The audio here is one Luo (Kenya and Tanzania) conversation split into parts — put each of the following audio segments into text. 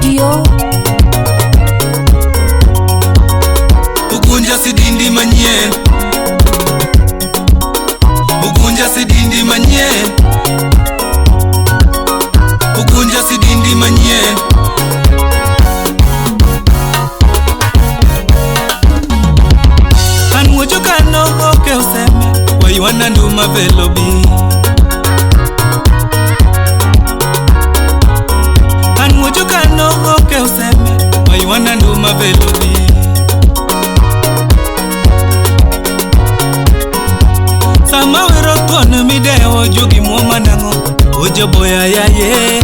Studio. Ugunja sidindi manyien. Ugunja sidindi manyien. Ugunja sidindi manyien. An kano oke useme waiwana nduma velobi. An kano oke useme waiwana nduma velobi. Sama wero kono midewo jogi muoma nang'o ojoboya yaye.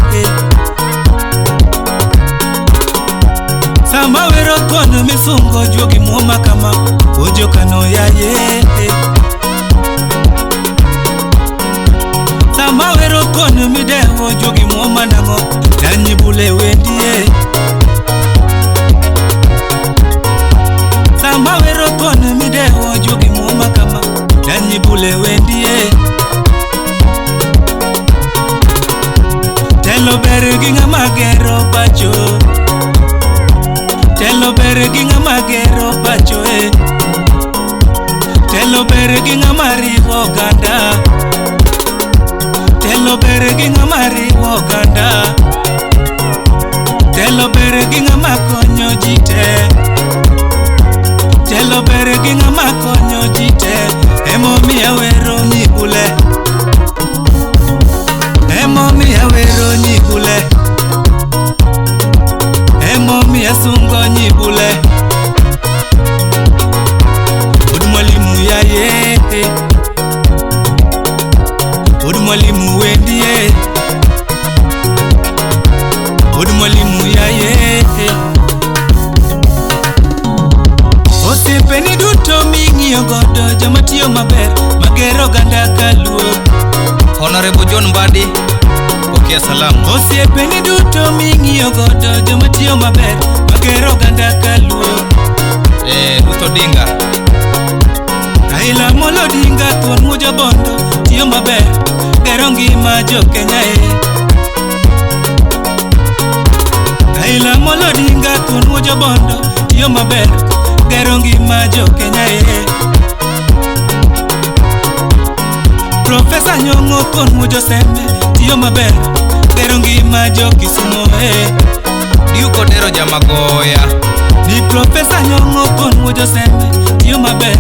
Sama wero kono misungo jogi muoma kama ojo kano yaye. Sama wero kono midewo jogi muoma nang'o danyi bule wendie. Sama wero kono midewo jogi muoma kama danyi bule wendie. Telo ber gi ng'ama gero pacho. Telo ber gi ng'ama gero pacho e. Telo ber gi ng'ama riwo oganda. Telo ber gi ng'ama riwo oganda. Telo ber gi ng'ama konyo ji te. Telo ber gi ng'ama konyo ji te. Emomiyo awero nyibule. Emomiyo awero nyibule. Emomiyo asungo nyibule. Od mwalimu yaye. Od mwalimu wendie. Od mwalimu yaye. Osiepeni duto ming'iyo godo joma tiyo maber magero oganda kaluo. Honorable John Mbadi, pokea salamu. Osiepeni duto ming'iyo godo joma tiyo maber magero oganda kaluo. Ruth Odinga. Raila Amolo Odinga thuon muojo bondo tiyo maber gero ngima jo Kenya e. Raila Amolo Odinga thuon muojo bondo tiyo maber gero ngima jo Kenya e. Profesa Nyong'o thuon muojo sembe tiyo maber gero ngima jo Kisumo e. Duke Odero Jamagoya. Ni Profesa Nyong'o thuon muojo sembe tiyo maber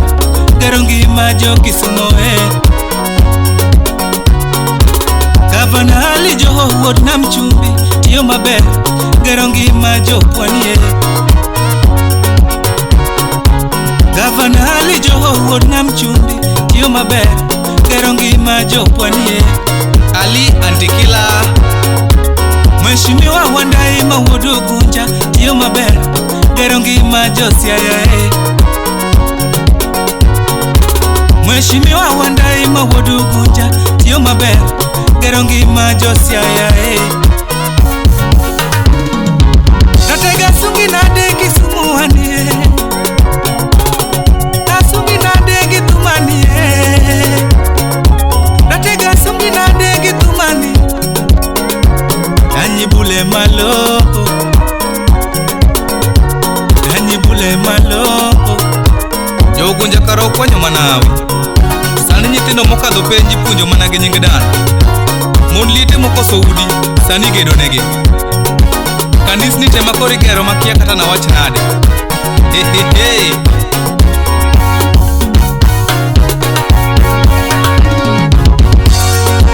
gero ngima jo Kisumo e. Gavana Ali Joho wuod Nam Chumbi tiyo maber gero ngima jo Pwani e. Gavana Ali Joho wuod Nam Chumbi tiyo maber gero ngima jo Pwani e. Ali Antikila. Mheshimiwa Wandayi ma wuod Ugunja tiyo maber gero ngima jo Siaya e. Mheshimiwa Wandayi ma wuod Ugunja tiyo maber gero ngima jo Siaya e. Natega sungi nade Kisumu wanie. Asungi nade gi thumani e. Natega sungi nade gi thumani. Danyi bule malo. Danyi bule malo. Jo Ugunja kara okwanyo manawi. Sani nyithindo mokadho penj ipuonjo mana gi nying dan. Mon liete mokoso udi sani igedo negi. Kanisni te makoro igero makia kata nawach nade. Hehehe.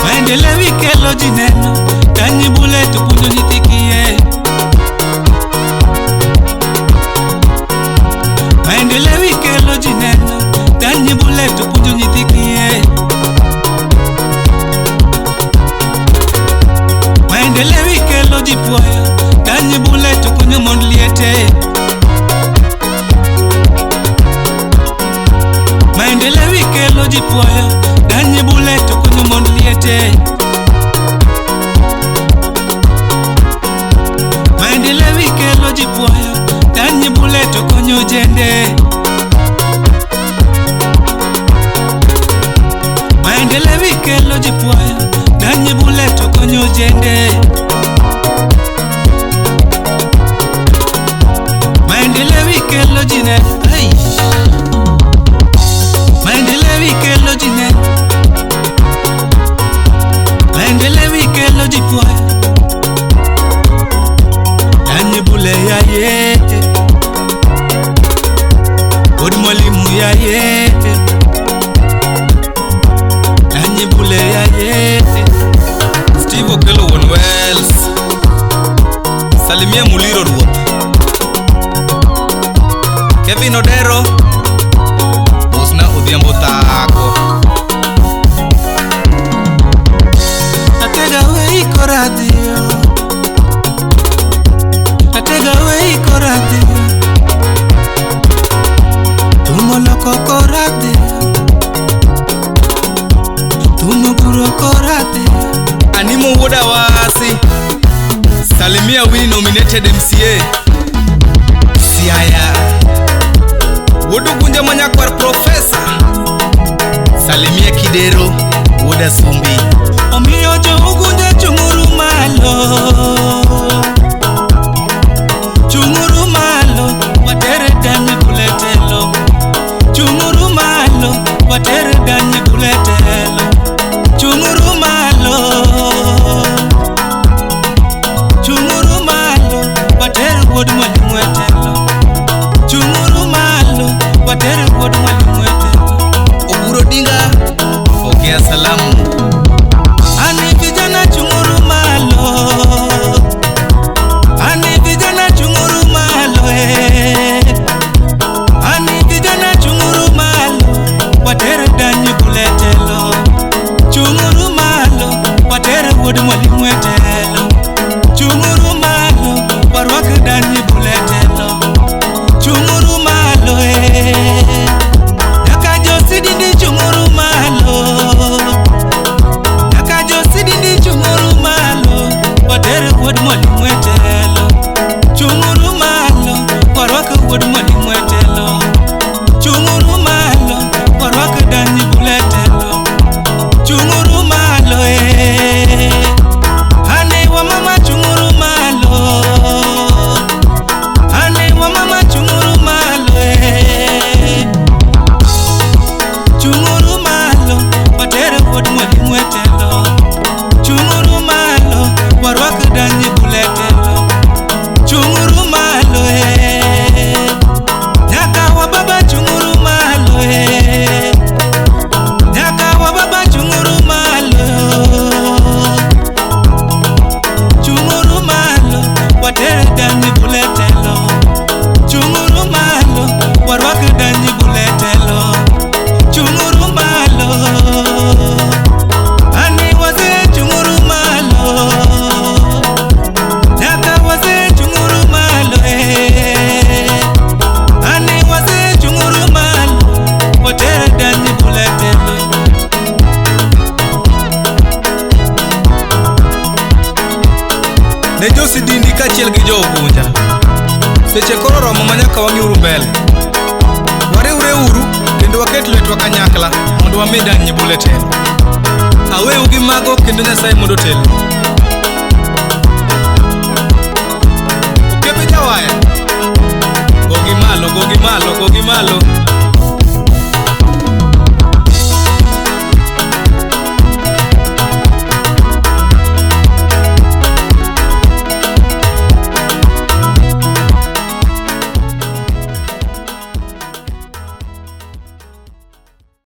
Maendeleo ikelo ji neno danyi bule to puonjo nyithi kiye. Maendeleo ikelo ji neno danyi bule to puonjo nyithi kiye. Maendeleo ikelo ji puoyo danyi bule to konyo mond liete. Maendeleo ikelo ji puoyo danyi bule to konyo mond liete. Maendeleo ikelo ji puoyo danyi bule to konyo jende. Maendeleo ikelo ji puoyo danyi bule to konyo jende. ikelo ji ne. Hey. Maendeleo ikelo ji ne. Maendeleo ikelo ji puoyo. Danyi Bule ya ye. Wuod Mwalimu ya ye. Danyi Bule ya ye. Steve Okello wuon Wells. Salimia Muliro ruoth. Kevin Odero. Osna Odhiambo Thako. Atega wei koradhiyo. Atega wei koradhiyo. Tumo loko koradhiyo. Tumo buro koradhiyo. Animo wuod Awasi. Salimia Winnie nominated MCA. Siaya. Wuod Ugunja manyakwar Profesa. Salimia Kidero wuod Asumbi. Omiyo jo Ugunja chung'uru malo. Chung'uru malo, watere Danyi Bule telo. Chung'uru malo, watere Danyi Bule telo. Chung'uru malo. Chung'uru malo, watere wuod Mwalimu e telo. Chung'uru malo, watere wuod Mwalimu e telo. Oburu Odinga. Pokea salamu. Ani vijana chung'uru malo. Ani vijana chung'uru malo eh. Ani vijana chung'uru malo, watere Danyi Bule telo. Chung'uru malo, watere wuod Mwalimu e telo. Chung'uru malo, warwak Danyi Bule telo. Chung'uru malo eh. Nyaka josidindi chung'uru malo. Nyaka josidindi chung'uru malo, watere wuod Mwalimu e telo. Chung'uru malo, warwak wuod Mwalimu e telo. Chung'uru malo, warwak Danyi Bule telo. Chung'uru malo eh. Ane wa mama chung'uru malo. Ane wa mama chung'uru malo eh. Chung'uru malo, watere wuod Mwalimu e telo. Chung'uru malo, warwak Danyi Bule telo. Chung'uru malo eh. Nyaka wa baba chung'uru malo eh. Nyaka wa baba chung'uru malo. Chung'uru malo, watere Danyi Bule telo. Chung'uru malo, warwak Danyi Bule telo. Chung'uru malo. Ani wazee chung'uru malo. Nyaka wazee chung'uru malo eh. Ani wazee chung'uru malo, watere Danyi Bule telo. Ne josidindi kaachiel gi jo Ugunja. Seche koro romo ma nyaka wang'iuru mbele. Wariwre uru kendo waket lwetwa kanyakla mondo wami Danyi Bule telo. Aweu gi mago kendo Nyasaye mondo otelnu. Okepe jawaya. Gogi malo, gogi malo, gogi malo.